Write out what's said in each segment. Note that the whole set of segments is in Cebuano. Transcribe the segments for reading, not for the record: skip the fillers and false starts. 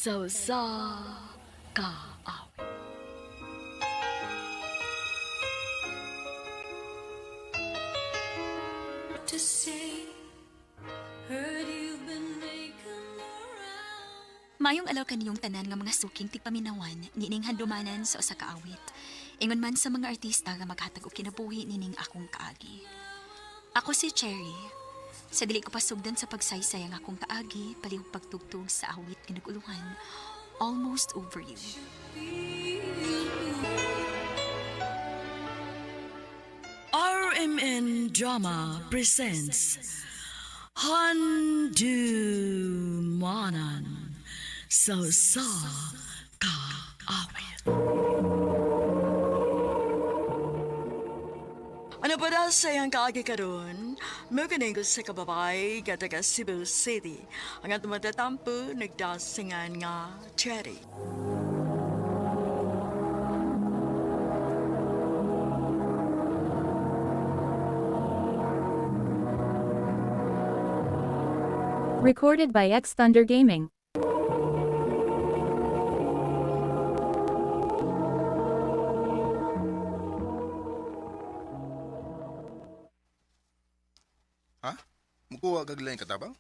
Sa usa ka awit. To say, heard you've been making the rounds. Mayong alaw kaniyong tanan nga mga suking tigpaminawan niining handumanan sa usa ka awit. Ingon man sa mga artista nga maghatag og kinabuhi nining akong kaagi. Ako si Cherry. Sa dili ko pasugdan sa pagsaysay ang akong kaagi palihog pagtugtog sa awit nga naguluhan, Almost Over You. RMN Drama presents Handumanan sa usa ka awit. Ano pa na sa iyang kaagi karon? Mukinig sa kababay nga taga Cebu City. Ang atong matatampo nagdasingan nga Cherry. Recorded by X Thunder Gaming. Ha? Mukuha kag laing katabang?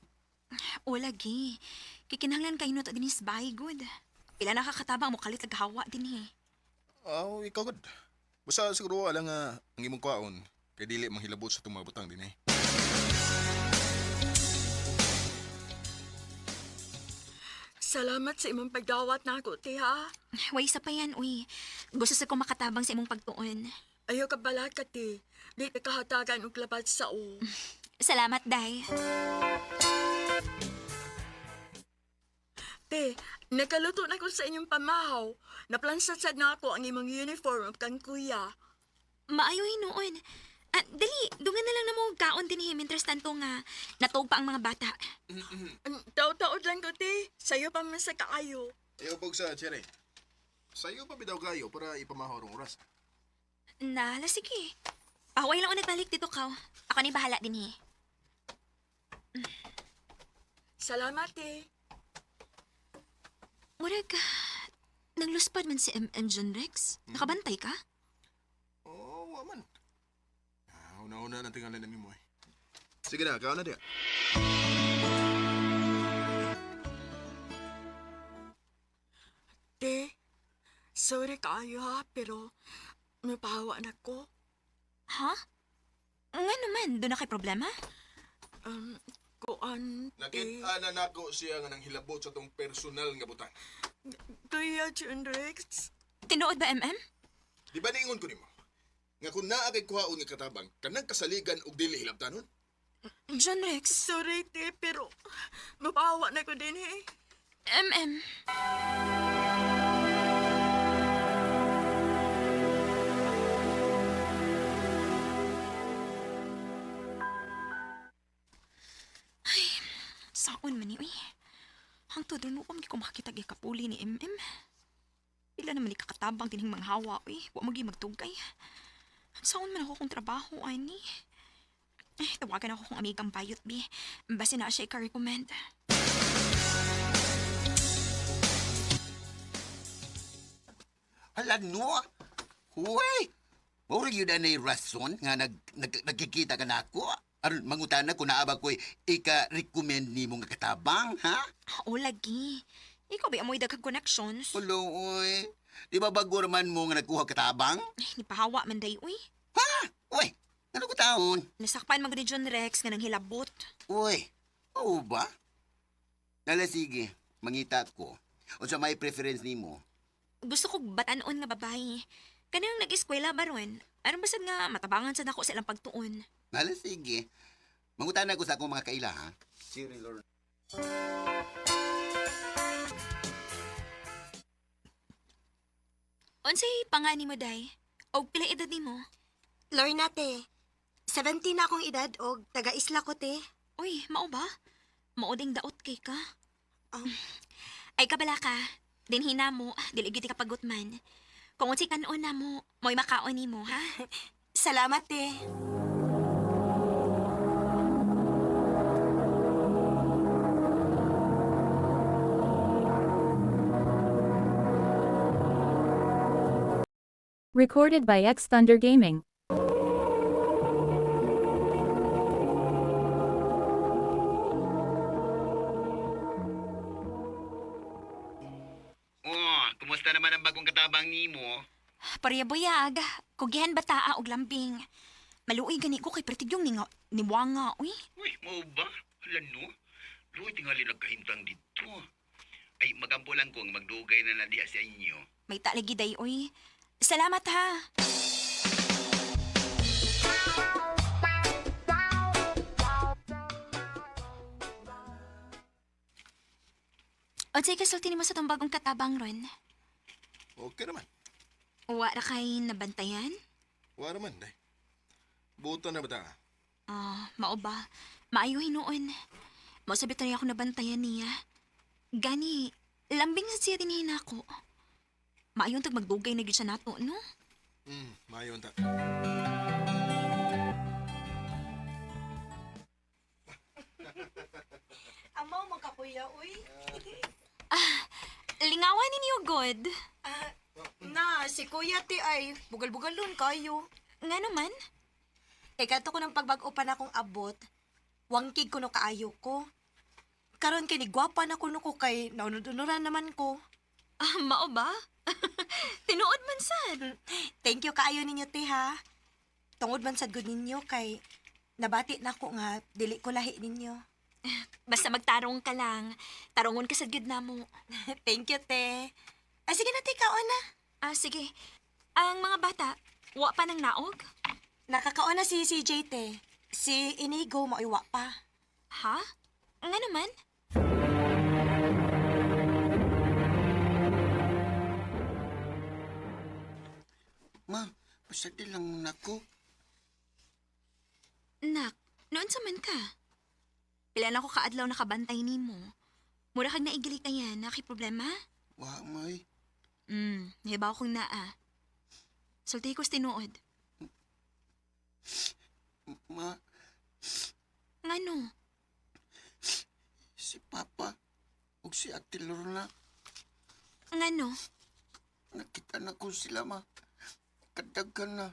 O lagi, kikinahanglan kayo no to dinis bahay good. Pila nakakatabang mo kalit hawa din eh. Aw, ikaw gud. Basta siguro alang nga ang imong kwaon kay dili manghilabot sa itong mga butang din eh. Salamat sa imong pagdawat nako, te ha. Way isa pa yan, uy. Gusto sa ko makatabang sa imong pagtuon. Ayaw ka bala ka, te. Di ka kahatagan og labat sa o. Salamat, Day. Te, nakaluto na ko sa inyong pamahaw. Naplansad sad na ako ang imong uniform ug kang kuya. Maayo hinuon. Ah, dali, dungan na lang na mo og kaon din eh, mientras tanto nga natuog pa ang mga bata. Taw-taod lang ko, te. Sayo pa man sa kaayo. Ayaw pag sa cherry. Sayo pa bidaw kayo para ipamahaw rong oras. Nala, sige. Pahuway lang ako nagbalik dito kaw. Ako ni bahala din eh. Salamat, te. Murag, nangluspad man si MM John Rex. Nakabantay ka? Oo, wa man. Ah, una-una na tingalan namin mo eh. Sige na, kaon na diya. Te, sorry kaayo ha, pero napahawa na ko. Ha? Nga naman, doon na kay problema? Kuan, te. Nakita na nako siya nga nanghilabot sa tong personal nga butang. Kuya John Rex. Tinuod ba, MM? Di ba niingon ko nimo? Nga kung naa kay kuhaon nga katabang, kanang kasaligan og dili hilabtanon? John Rex, Sorry, te, pero mapahawa na ko din eh. MM. Ay, saon man ni, uy. Hangtod ron mo ko makakita gyud kapuli ni MM. Pila naman ni kakatabang dinhing manghawa, uy. Wa mo gyud magtugay. Saon man ako kung trabaho, ani. Ay, tawagan ako kung amigang bayot, bi. Basta na siya ika-recommend. Hala no. Huway. Mao ra gyud anay rason nga nagkikita ka nako. Aron mangutana kung naa ba ko'y ika-recommend nimo nga katabang, ha? Oo, lagi. Ikaw ba amoy daghang connections? Ulo, oy. Di ba bago raman mo nga nagkuha katabang? Ay, nipahawa man day, uy. Ha? Uy, ano ko taon? Nasakpan man gud ni John Rex nga nanghilabot. Uy, oo ba? Nala sige, mangita ko. Unsa may preference nimo? Gusto ko batanon nga babae. Kanang nag-eskwela ba ron? Aron basad nga matabangan sad ako sa ilang pagtuon. Nala sige. Mangutana ko sa akong mga kaila, ha? Cyril or Unsay pangani mo day? Og pila edad nimo? Lorna, te. 17 na akong edad og taga-isla ko, te. Uy, mao ba? Mao ding daot kay ka. Um, Ay kabala ka. Dinhi na mo, dili gyud ka pagot man. Kung unsay kanon na mo, mo'y makaon nimo, ha? Salamat, te. Recorded by X Thunder Gaming. Oh, kumusta naman ang bagong katabang nimo? Pareha buyag, kugihan bataa og lambing. Maluoy gani ko kay pertigyong ni niwanga, uy. Uy, mao ba? Hala no. Luoy tingali nagkahimtang dito. Ay, magampo lang ko ang magdugay na na diha sa inyo. May talagi day, uy. Salamat ha. Unsay kasulti nimo sa tong bagong katabang ron? Okay naman. Wa ra kay nabantayan? Wa naman, day. Buto na ba ta? Ah, mao ba? Maayo hinuon. Mao sabi tayo ako nabantayan niya. Gani, lambing sa siya dinhi nako. Maayon tag magdugay na gyud siya nato, no? Maayon ta. Amaw man ka kuya, uy. Lingawan ninyo good. Ah, na, si kuya ti ay bugal-bugalon kayo. Nga naman. Kay kadto ko ng pagbag-o pa na akong abot, wangkig ko no kaayo ko. Karon kay ni gwapa na kuno ko kay naunod-unuran naman ko. Ah, mao ba? Tinuod man sad. Thank you kaayo ninyo te ha. Tungod man sad gud ninyo kay nabati na ko nga dili ko lahi ninyo. Basta magtarong ka lang. Tarongon ka sad gyud namo. Thank you te. Ay sige na te, kaon na. Ah, sige. Ang mga bata, wa pa nang naog? Nakakaon na si CJ te. Si Inigo maiwa pa. Ha? Nga naman? Ma, pasadi lang nako. Nak, noon sa man ka? Pila na ko kaadlaw nakabantay nimo. Mura kag naigili kaya, naki problema? Wa may. Nahibaw kong naa. Sulti ko sa tinuod. Ma, Ngano? si Papa ug si Ate Lorna Ngano? nakita na ko sila ma. Kadaghan na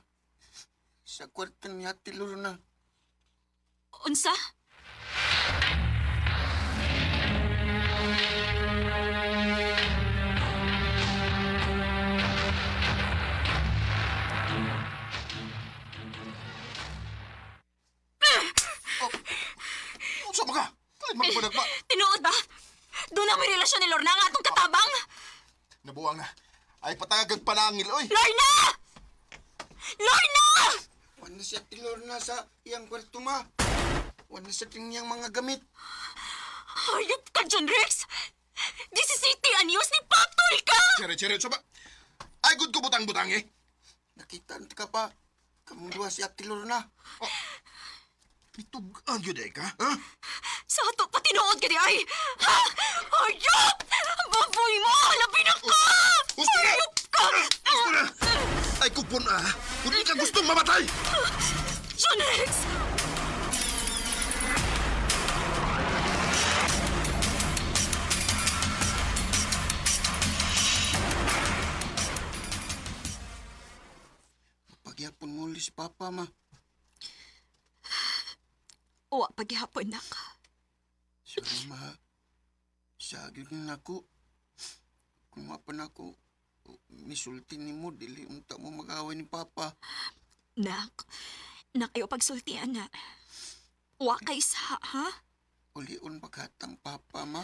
sa kwarto ni Ate Lorna. Unsa? Unsa ba ka? Kahit magpunag ba? Tinuod ba? Doon na may relasyon ni Lorna nga atong katabang? Nabuang na. Ay patagag panangil, oy. Lorna! Lorna! Wala si Ate Lorna sa iyang kwarto ma. Wala sa tingiyang mga gamit. Hayop ka, John Rex! This is city anyos ni Patol ka! Chere, chere, unsa ba? Ay good ko butang-butang eh. Nakita ka pa. Kamong duha si Ate Lorna. Itug-an yun eh ka, ha? Sa ato pa tinuod ka di ay! Ha? Hayop! Baboy mo! Labi na ka! Gusto na! Hayop ka! Gusto na! Ay kupon ah! Kung di ka gustong mamatay! John Rex! Pagyapon mo ulit si Papa ma. Uwa, paghihapon na ka. Sorry ma. Sa na ako. Kung pa na ako, misulti ni mo, dili unta mo mag-away ni Papa. Nak, nak, ayaw pagsultian na. Wa kay sa, ha? Ulion paghatang Papa ma.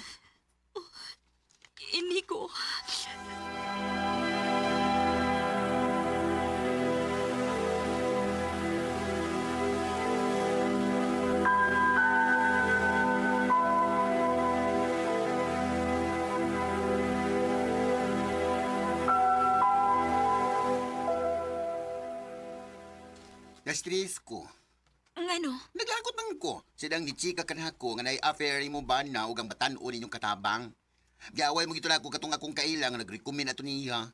Inigo. Na-stress ko. Ngano? Naglagot man ko. Sidang ni Chika kanako nga nay-affair mo ba na ug ang batan-o ninyong katabang. Giaway mo gito na ako katong akong kaila nga nag-recommend ato niya.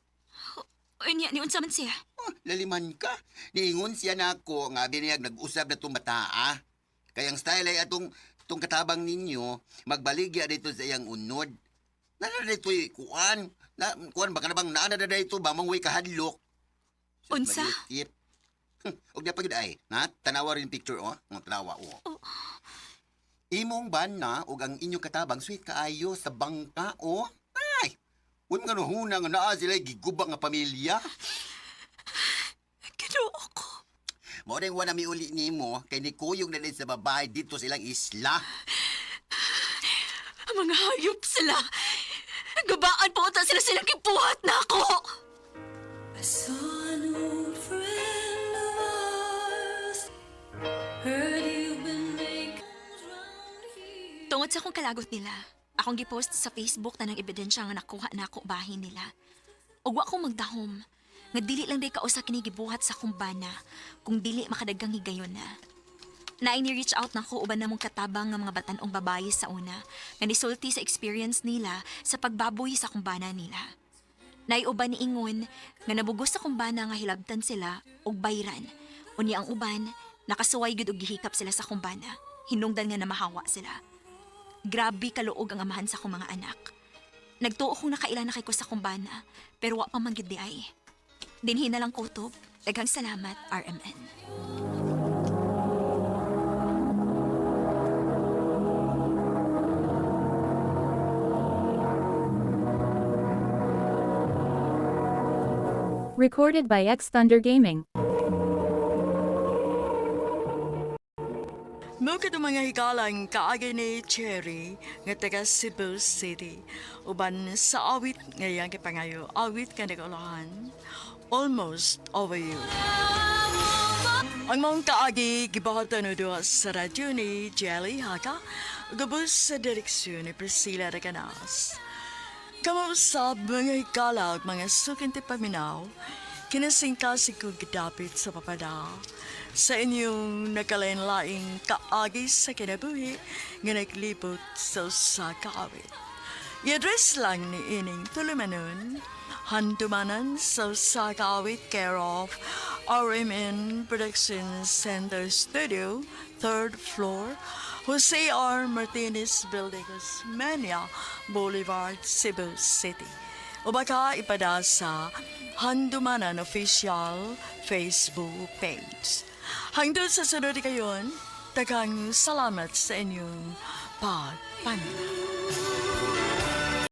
Uy, niya, niunsa man siya. Oh, laliman ka. Niingon siya na ako nga biniyag nag-usab na itong bataa. Kaya ang style ay atong itong katabang ninyo, magbaligya dito sa iyang unod. Nana dito'y kuan. Na, kuan baka na bang naana na dito ba mangway kahadlok. Sus, Unsa? Marietip. Og di pa gyud ay, na tanawa rin picture oh, ang tanawa oh. Imong bana ug ang inyong katabang sweet kaayo sa bangka oh. Ay. Uy mga nuhuna nga naa sila giguba nga pamilya. Ginoo ko. Mao rin wala mi uli nimo kay ni kuyog na din sa babae dito silang isla. Mga hayop sila. Gabaan po uta sila silang kipuhat na ako. I saw an old friend of ours. Heard you've been making round here. Tungod sa akong kalagot nila, akong gipost sa Facebook tanang ebidensya nga nakuha na ako bahin nila. Ug wa ko magdahom. Nga dili lang day kausa kini gibuhat sa akong bana kung dili makadagang higayon na. Naay ni reach out nako uban namong katabang nga mga batan-ong babaye sa una nga nisulti sa experience nila sa pagbaboy sa akong bana nila. Naiuban ni Ingon nga nabugos sa kumbana nga hilabtan sila og bayran. Unya ang uban, nakasuway gud og gihikap sila sa kumbana. Hinungdan nga namahawa sila. Grabe kaluog ang amahan sa akong mga anak. Nagtuo kong nakaila na kay ko sa kumbana, pero wa pa man gid di ay. Dinhi na lang kutob. Daghang salamat, RMN. Recorded by X Thunder Gaming. Mo kadto mga higalang kaagi ni Cherry nga taga Cebu City. Uban sa awit nga iyang gipangayo, awit nga nagulahan, Almost Over You. Ang mong kaagi gibuhatan o duha sa radyo ni Jelly Haka, gabos sa direksyon ni Priscilla Recanas. Kamausap mga higala ug mga sukinti paminaw, kinasingkasig ko gidapit sa papada. Sa inyong nakalain-laing kaagi sa kinabuhi nga naglibot sa usa ka awit. I-address lang ni ining tulumanon, handumanan sa usa ka awit care of RMN Production Center Studio, third floor, Jose R. Martinez Building, Osmeña Boulevard, Cebu City. O baka ipada sa Handumanan Official Facebook page. Hanggang sa sunod kayon, tagang salamat sa inyong pagpamilya.